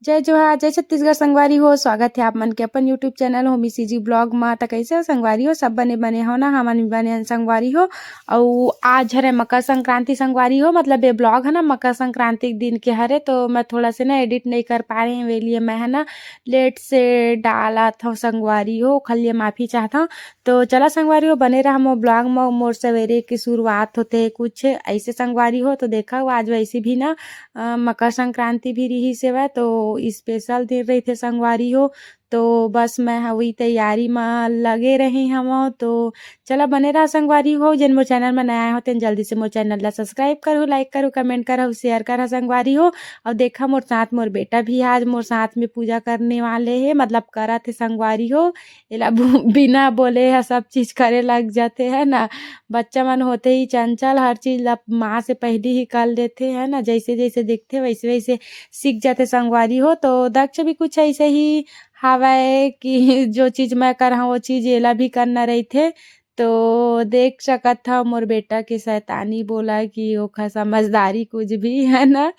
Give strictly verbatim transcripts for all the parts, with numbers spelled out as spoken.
जय जोहार, जय छत्तीसगढ़ संगवारी हो। स्वागत हे आप मन के अपन YouTube channel Homi CG blog मा। त कैसे हो संगवारी हो? सब बने बने हो ना? हमन भी बने हन संगवारी हो। अउ आज हरे मकर संक्रांति संगवारी हो, मतलब ये ब्लॉग है ना मकर संक्रांति के दिन के हरे, तो मैं थोड़ा से ना एडिट नहीं कर पा रही हूँ, ये लिए मैं है ना लेट से डालत हूँ संगवारी हो, खलिए माफी चाहत हूँ। तो चला संगवारी हो, बने रहा मोर ब्लॉग में। मोर सवेरे की शुरुआत होते कुछ ऐसे संगवारी हो, तो देखा आज वैसे भी ना अ, मकर संक्रांति भी रिहिस हवय, तो स्पेशल दिन रहिथे संगवारी हो। तो बस मैं ह उही तैयारी म लगे रहे हवं। तो चला बने रहा संगवारी हो, जेन मोर चैनल म नया आए हो तेन जल्दी से मोर चैनल ला सब्सक्राइब करहु, लाइक करहु, कमेंट करहु, शेयर करहु संगवारी हो। अउ देखा मोर साथ मोर बेटा भी आज मोर साथ में पूजा करने वाले हे, मतलब करत हे संगवारी हो। एला बु- बिना बोले ह सब चीज करे लग जाथे है ना। बच्चा मन होते ही चंचल, हर चीज ला माँ से पहली ही कर लेथे है ना, जैसे जैसे देखथे वैसे वैसे सीख जाथे संगवारी हो। तो दक्ष भी कुछ ऐसे ही हवय कि जो चीज मैं करहूँ वो चीज एला भी करना रहिथे। तो देख सकत हव मोर बेटा के शैतानी बोला कि ओखर समझदारी कुछ भी है ना।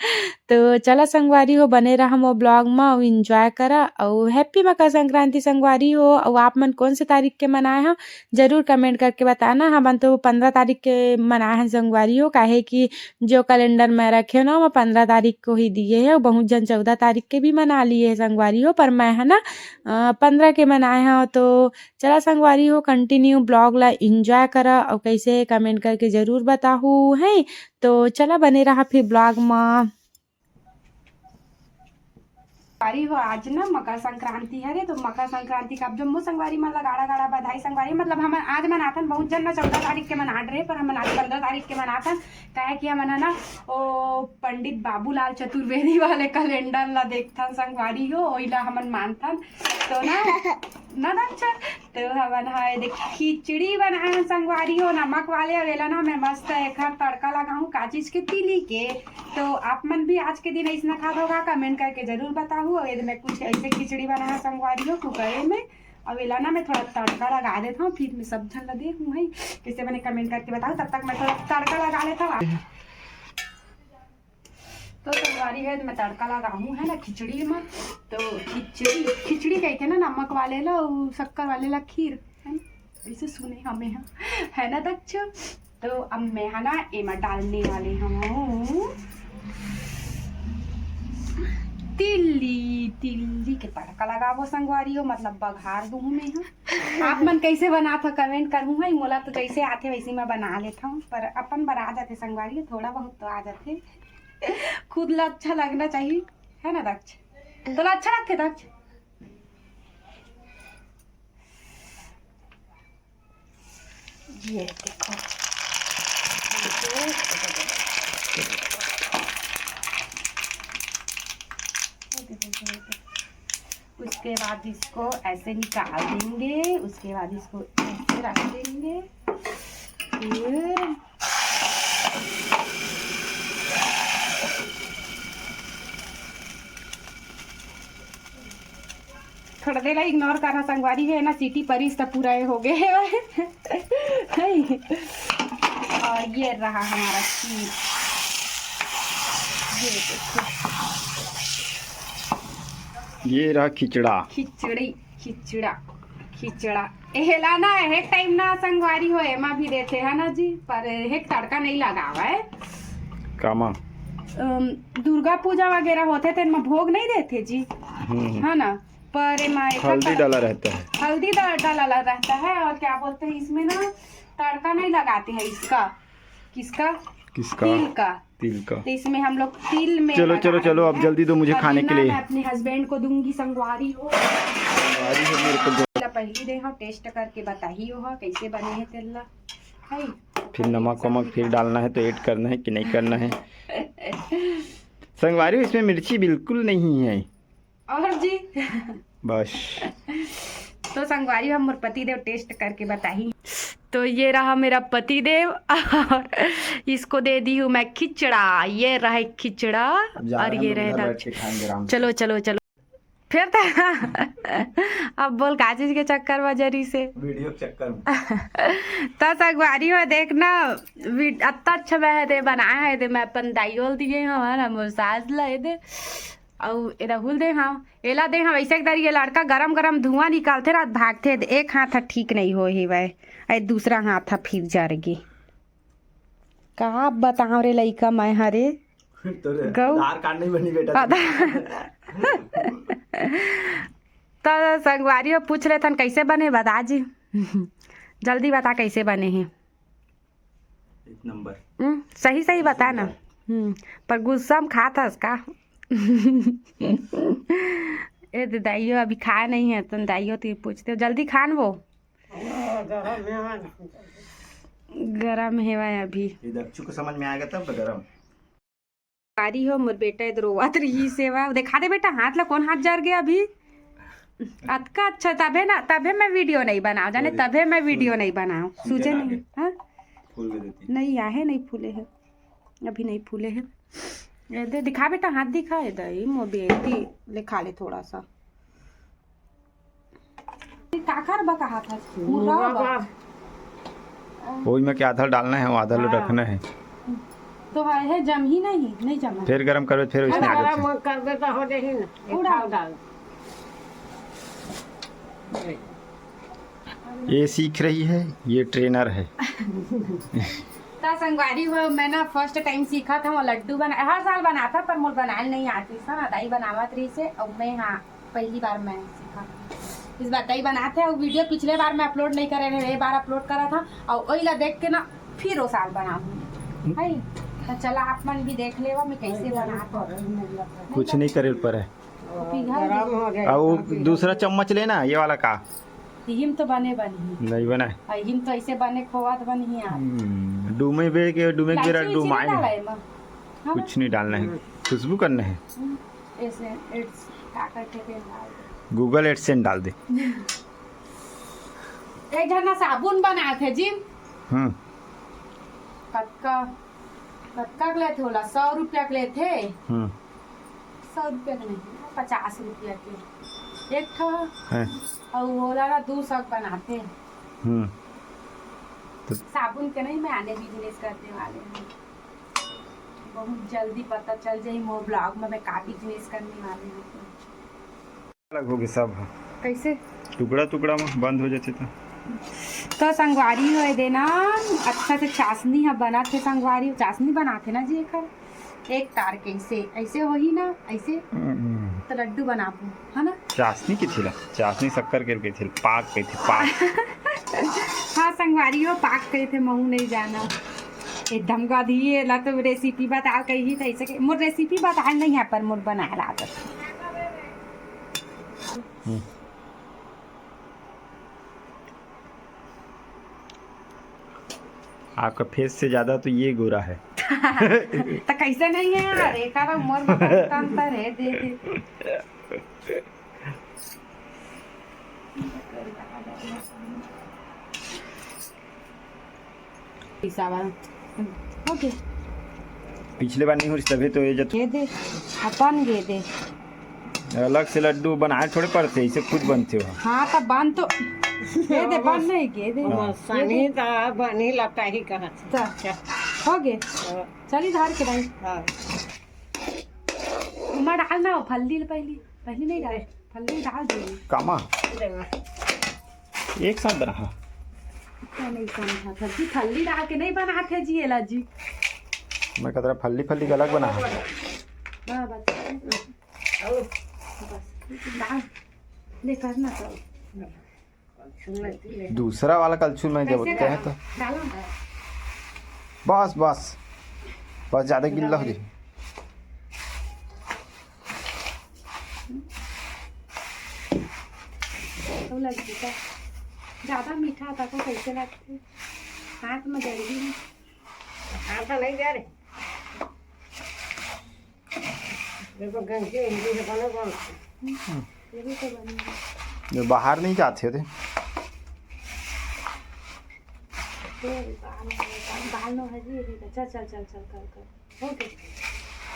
तो चला संगवारी हो, बने रहा मोर ब्लॉग म अउ एंजॉय करा अउ हैप्पी मकर संक्रांति संगवारी हो। अउ आप मन कौन से तारीख के मनाए हो जरूर कमेंट करके बताना। हमन तो पंद्रह तारीख के मनाए हन संगवारी हो, काहे कि जो कैलेंडर में रखे ना वो पंद्रह तारीख को ही दिए है, बहुत जन चौदह तारीख के भी मना लिए है संगवारी हो, पर मैं है ना पंद्रह के मनाए हव। तो चला संगवारी हो, कंटिन्यू ब्लॉग ला एंजॉय करा अउ कैसे कमेंट करके जरूर बताहू है। तो चला बने रहा फिर ब्लॉग म। संगवारी हो, आज ना मकर संक्रांति हरे, तो मकर संक्रांति का आप जम्मो संगवारी मन ला गाड़ा गाड़ा बधाई संगवारी। मतलब हमन आज मनाथन, बहुत जन ना चौदह तारीख के मनात रहे, पर हमन आज पंद्रह तारीख के मनाथन, काहे कि हमन है ना ओ पंडित बाबूलाल चतुर्वेदी वाले कैलेंडर ला देखथन संगवारी हो, ओइला हमन मानथन। तो ना ना दक्ष, तो हमन ह एदे खिचड़ी बनाए हन संगवारी हो, नमक वाले। अब एला ना मैं मस्त एखर तड़का लगाहूँ का चीज के, तिली के। तो आप मन भी आज के दिन ऐसना खात होगा, कमेंट करके जरूर बताहू। अब एदे मैं कुछ ऐसे खिचड़ी बनाए हन संगवारी हो कुकरे में। अब एला ना मैं थोड़ा तड़का लगा देत हूँ, फिर मैं सब झन ला देखूँ है कैसे बने, कमेंट करके बताओ। तब तक मैं थोड़ा तड़का लगा लेता हूँ। तो संगवारी है, मैं तड़का लगाहूँ है ना खिचड़ी में। तो खिचड़ी, खिचड़ी कहिथे ना नमक वाले ला, अउ शक्कर वाले ला खीर, है ना? ऐसे सुने हमें हम, है ना दक्ष? तो अब मैं है ना एमा डालने वाले हूँ तिल्ली, तिल्ली के तड़का लगाबो संगवारी हो, मतलब बघार दूँ मैं। आप मन कैसे बनात हो कमेंट करहू है, मोला तो जैसे आथे वैसे मैं बना लेत हूँ, पर अपन बर आ जाथे संगवारी, थोड़ा बहुत तो आ जाथे। खुद ला अच्छा लगना चाहिए, है ना दक्ष? तोला अच्छा लगथे दक्ष? ये देखो, उसके बाद इसको ऐसे निकाल देंगे, उसके बाद इसको ऐसे रख देंगे। फिर थोड़ा देर इग्नोर करना संगवारी है ना, सीटी परिस त पूरा ये हो गए है। और ये रहा हमारा खीर, ये देखो। ये रहा खिचड़ा। खिचड़ी, खिचड़ा, खिचड़ा। एला ना एक टाइम ना संगवारी हो एमा भी देथे है ना जी, पर एक तड़का नहीं लगावा है। कामा? अम, दुर्गा पूजा वगैरह होथे तेन म भोग नहीं देथे जी, हम्म। है ना? पर एमा एकर हल्दी तड़- डाला रहता है। हल्दी डा-, डाला रहता है और क्या बोलते हैं इसमें ना तड़का नहीं लगाते हैं इसका। किसका? किसका? तिल का। तिल का। तो इसमें हम लोग तिल में चलो, चलो, चलो, अब जल्दी दो मुझे खाने के लिए। मैं अपने हस्बैंड को दूंगी संगवारी हो। संगवारी हो मेरे को दो। पहली दे हाँ, टेस्ट करके बताही हो हाँ, कैसे बने हैं तेल ला। है? फिर नमक वमक फिर डालना है तो ऐड करना है कि नहीं करना है। संगवारी हो, इसमें मिर्ची बिल्कुल नहीं है। और जी? बस। तो संगवारी हो, हम मोर पति देव टेस्ट करके बताही। तो ये रहा मेरा पति देव और इसको दे दी हूँ मैं खिचड़ा। ये रहा खिचड़ा और ये रहा दाल। चलो, चलो, चलो। फिर तो अब बोल का चीज के चक्कर में जरी से वीडियो के चक्कर में। तो संगवारी हो देखना, अत्ता अच्छा मैं है दे बनाया है दे, मैं अपन दाई ओल दिए हूँ ना मोर सास ला है दे। अउ ए राहुल दे हव, एला दे हव, अइसे एक दारी ये लड़का गरम गरम धुआं निकालथे ना, भागथे, एक हाथ ह ठीक नइ होए हेवय, अउ दूसरा हाथ ह फिर जर गे। का बताओ रे लइका मैं हरे। तोरे गऊ। आधार कार्ड नहीं बनी बेटा। आधार। त संगवारी हो पूछ लेथन, कैसे बने बता जी? जल्दी बता कैसे बने हे। एक नंबर। हम्म, सही सही बता ना। हम्म, पर गुस्सा में खात हस का? ए दे दाइयो अभी खाए नहीं है, तुम दाइयो तो पूछते हो, जल्दी खान वो। गरम हेवा अभी। ये दक्षु को समझ में आएगा तब तो गरम। कारी हो मोर बेटा, इधर रोवत रही सेवा। दिखा दे बेटा, हाथ ला, कौन हाथ जर गया अभी? अतका अच्छा, तभे ना, तभे मैं वीडियो नहीं बनाओ, जाने, अरे, तभे मैं वीडियो नहीं बनाओ। सूजन सूजन आ नहीं, गए। हाँ? फूल भी देती। नहीं, आहे नहीं फूले है, अभी नहीं फूले है। ये दे, दिखा बेटा, हाथ दिखा, ये दे, ये मोर बेटी ले खा ले थोड़ा सा। काकर बा कहा था? मुर्गा बा। ओई में के आधा डालना है, आधा लो हाँ। रखना है। तो है, है जम ही नहीं, नहीं जमा। फिर गरम करबे, फिर वैसने अरे, आगे गरम से। कर दे तो हो जाही ना। उड़ा। खाओ डाल। ये सीख रही है, ये ट्रेनर है। त संगवारी हो, मैं ना फर्स्ट टाइम सीखा था वो लड्डू बना, हर साल बनाता पर मोर बनाए नहीं आती सन, दाई बनावत रही से, और मैं, हाँ, पहली बार मैं सीखा। इस बार दाई बनाते हैं, वो वीडियो पिछले बार मैं अपलोड नहीं करे रहे, ये बार अपलोड करा था, और वही ला देख के ना फिर वो साल बनाऊँ। है, तो चला आप मन भी देख लेवा मैं कैसे बनाता हूँ। कुछ नहीं करे पर है। पिघल गरम हो जाए। अब वो दूसरा चम्मच लेना, ये वाला का? इहिम तो बने बनही। नहीं बना है। आ, इहिम तो ऐसे बने खोवा तो बनही आप। हम्म, डूमे बेर के, डूमे के बेरा इलायची उलायची डूमाए नहीं डाला नहीं। है एमा? हाँ? कुछ नहीं डालना है, हम्म। खुशबू करना है। हम्म, ऐसे एड्स का करके के डाल दे। Google AdSense डाल दे। एक झन साबुन बनात हे जी। हम्म। कतका, कतका के लेथे ओला? सौ रुपया के लेथे। हम्म। सौ रुपया के नहीं, पचास रुपया के एक ठो। हैं। अउ ओला ना दू सौ के बनाथे। हम्म। तो साबुन के नहीं, मैं आने बिजनेस करने वाले हूँ। बहुत जल्दी पता चल जाही मोर ब्लॉग में मैं का बिजनेस करने वाली हूँ। अलग होगे सब। कैसे? टुकड़ा टुकड़ा में बंद हो जाथे त। तो संगवारी हो ए देना, अच्छा से चाशनी ह बनाथे संगवारी, चाशनी बनाथे ना जी एकर। एक तार के ऐसे, ऐसे होही ना, ऐसे। हम्म। तो लड्डू बनाबो, है ना? चाशनी कथे ला, चाशनी शक्कर के कथे ला, पाक कथे, पाक। हाँ संगवारी हो, पाक कथे, महू नहीं जाना। एकदम गधी एला तो रेसिपी बता कही त ऐसे के, मोर रेसिपी बताए नहीं है पर मोर बनाए ला आदत। हम्म। आपका फेस से ज्यादा तो ये गोरा है। तो कैसे नहीं है यार, एक आधा उम्र में बहुत अंतर है, दे दे। पिछले बार नहीं हो रही, तभी तो ये जब गे दे, अपन गे दे। अलग से लड्डू बनाए थोड़े पड़थे, इसे खुद बनथे हो। हाँ, त बन तो गे दे, बन नहीं गे दे। हाँ। सनी त बनी लगता ही कहा। त हो गे। हाँ। चली धार के भाई। हाँ। उमा डाल ना, फल्ली पहली, पहली नहीं डाले। फल्ली डाल दे। कामा? एक साथ बना। क्या नहीं समझा था जी, फल्ली डाल के नहीं बनाते जी, एला जी। मैं कतरा फल्ली फल्ली का अलग बना। हाँ, बस। बस। डाल। ले करना तो। दूसरा वाला कलछुल में जब कैसे कहे तो। डालो। बस, बस। बस ज्यादा गिल्ला हो जाए। तो लग गई का? ज्यादा मीठा था तो कैसे लगते? हाथ में जल्दी में। हाथ में नहीं जा रहे। देखो, गंजी हिंदी से बने कौन? ये भी तो बनी है। ये बाहर नहीं जाते थे। ये बाल, बाल नो है जी, ये भी। चल, चल, चल, चल, कर, कर। हो गया।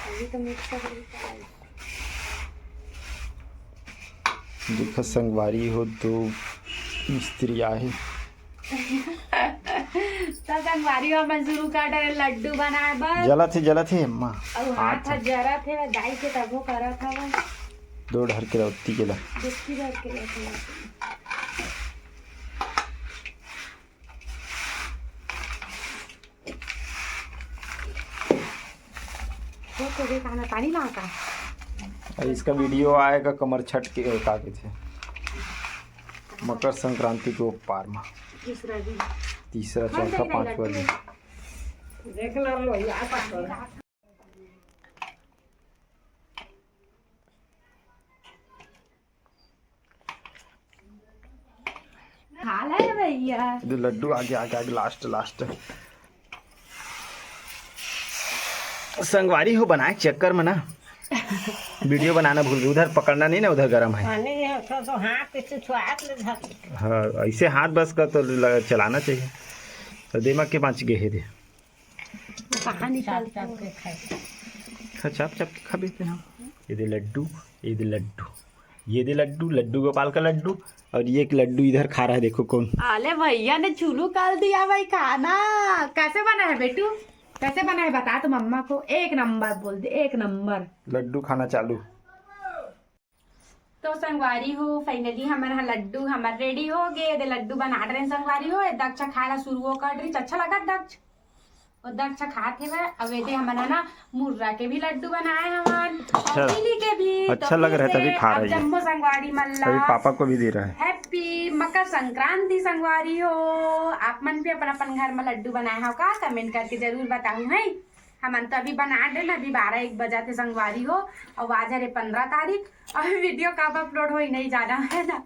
अभी तो मिक्स कर रही है। देखो संगवारी हो, दो मिस्त्री आए। तो संगवारी हो, हमन शुरू कर डरे लड्डू बनाए बर। जलत हे, जलत हे, अम्मा। अउ हाथ हाथ ह जरत हे, दाई के तभो करत हवय। दो डहर के रत्ती के ला। दुखी डहर के रत्ती। वो तो देख, आना पानी ना आता। अरे, इसका वीडियो आएगा कमर छठ के, का कहते हैं, मकर संक्रांति के ऊपर में। दूसरा दिन। तीसरा, हाँ, चौथा, नहीं, नहीं, पांचवा दिन। लड्डू। देख लो, लो, ये आता तो। खा ले भैया। ये लड्डू आगे, आगे, आगे, लास्ट, लास्ट। संगवारी हो, बनाए के चक्कर में ना वीडियो बनाना भूल गई। उधर पकड़ना नहीं ना, उधर गरम है। हाँ, नहीं, ये तो, तो हाथ से छुआत ले धर। हाँ, ऐसे हाथ बस का तो ल-, चलाना चाहिए। तो दिमाग के पाँच गे हे दे। कहाँ निकाल चाप चाप के खाए। खा, चाप चाप के खा बेटे हम। ये दे लड्डू, ये दे लड्डू, ये दे लड्डू, लड्डू गोपाल का लड्डू। और ये एक लड्डू इधर खा रहा है, देखो कौन। अले भैया ने चुलू कर दिया भाई खाना। कैसे बना है बेटू, कैसे बना है बता तो मम्मा को। एक नंबर बोल दे, एक नंबर। लड्डू खाना चालू। तो संगवारी हो, finally हमन ह लड्डू हमर ready हो गे। ये दे लड्डू बनात रहेन संगवारी हो। ये दे अच्छा खाए ला शुरू कर रही, अच्छा लगत दक्ष। और दक्ष खात हेवय। अब ये दे हमन ह ना मुर्रा के भी लड्डू बनाए हवन, अच्छा। और चीनी के भी। तो अच्छा लग फिर रहा है, से तभी खा आप रही है। जम्मो संगवारी मन ला तभी पापा को भी दे रहा है। Happy मकर संक्रांति संगवारी हो। आप मन भी अपन अपन घर में लड्डू बनाए हो का? Comment करके जरूर बताहू है। हमन तो अभी बना डे ना, अभी बारह एक बजा थे संगवारी हो। और आज हरे पंद्रह तारीख, और वीडियो कब अपलोड होई नहीं जाना है ना,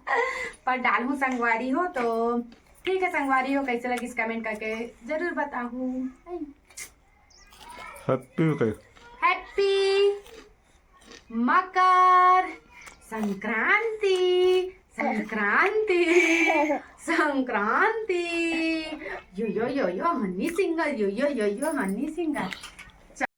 पर डालहूँ संगवारी हो। तो ठीक है संगवारी हो, कैसे लगिस comment करके जरूर बताहू। Happy मकर। Happy मकर संक्रांति, संक्रांति, संक्रांति। यो यो यो यो हनी सिंगर, यो यो यो यो हनी सिंगर।